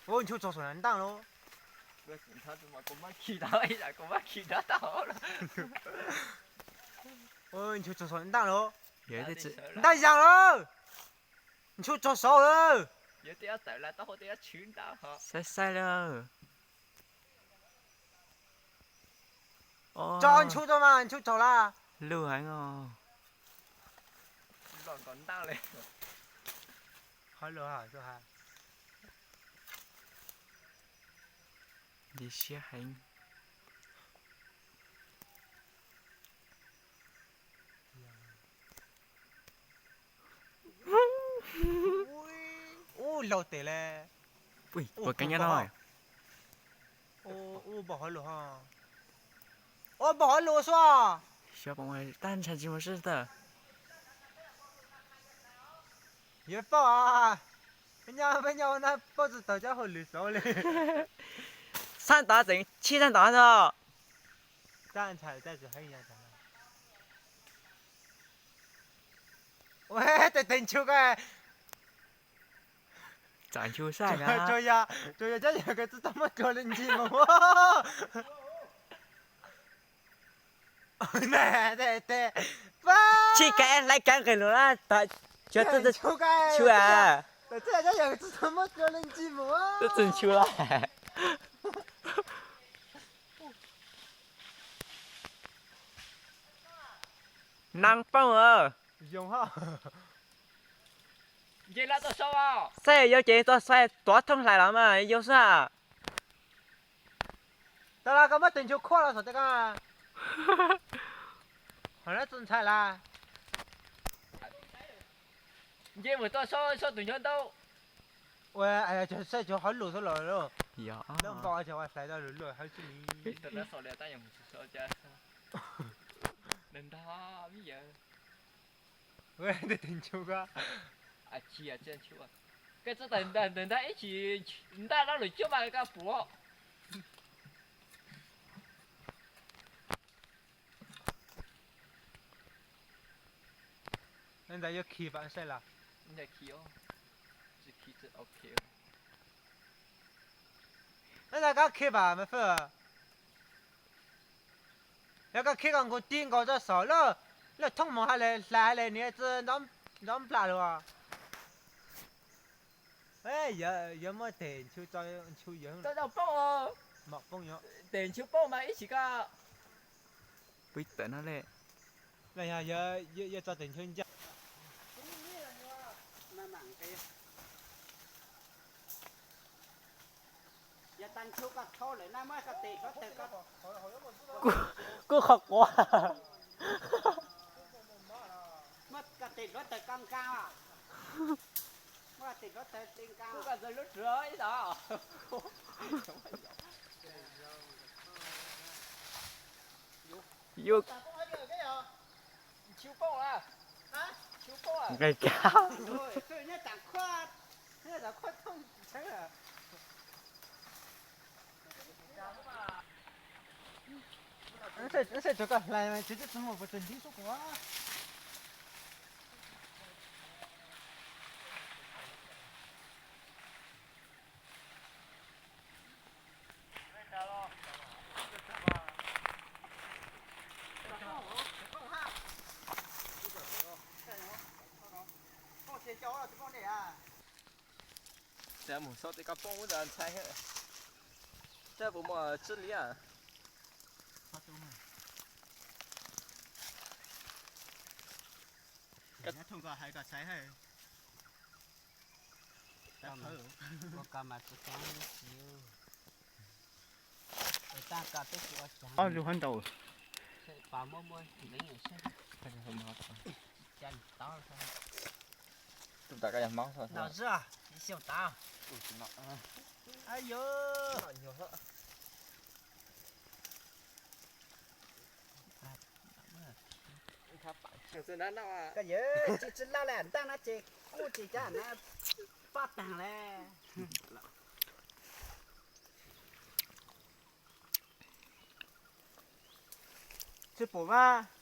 Ntshua txog saum ntaj los. Ntshua txog saum ntaj los. Ntaj yas lawm. Ntshua txog saud lawm. Saib saib lawm. Tso ntshua tso mas ntshua txog lawm. Luj heev os. Li siab heev. Ub, laus tes le. Ua kev nyob no. Ub, npau hauv lus ho. Ua npau hauv lus xwb. Xyov pom tab ntshai tsis mus sib tawm. Yuav pauj, peb nyob peb nyob ua nab pauj tsis tau cov hauj lwm xauv li. Sab tod tseem chib sab tod no. Tes tes nchu ko. Txawm nchu saib na. Tsuas yog cov yawg ko tsis tau muab tsuag li ncig mus. Tsis kav hlais kav nqis lus na, cov txawj nchu a. Txawj nchu a. Nab pauj. Saib yog ces txog saib tuav thooj hlais los mas yog xwb. Tau los koj muab tes nchu khuaj los saum tej ko. Ho lawv txawj ntshai lawm. Nce mus txog saib tus nchuav ntau. Ua, saib cov hauv lus xwb los. Yog. Lawv npau cov ua hlais tau lus luaj hauv xwb li. Ntag, ntag, vib yawg. Ntawm tes nchu ko. Koj txhob tawm ntawm ntag ib chim ntaj dab lwm cuab mas koj puas. Ntawd yuav khi pam saib los. Ntawd koj khi pam mas fwj. Yog koj khi koj nkaus tib nkaus txoj saum lawm, lawm thoob mus hais li hlais hais li niam txiv nrov nplas lawm. Yuav muab tes nchu tso, nchu yuav mom poob, tes nchu poob mas ib chim koj. Pib tawm no le. Yog tso tes nchu ncaj. Yog tag nchu koj dhau lawm na muab koj tes hluav taws ko. Kuj qhov quav. Muab koj tes hluav taws ko nqa. Muab koj tes hluav taws tes nqa. Yuav nqis kab. Seb cov koj hlais mas tsis txhob mus puas tsis ntiv xub kuv. Mus xauj tej kab poob ub ntxhais, seb puas muaj tsib liab. Ob lub hab ntau. Koj yawg tsis tsis laj li ntaj no ces kuj tsis cab na, paj taag le. Tsis pum mas.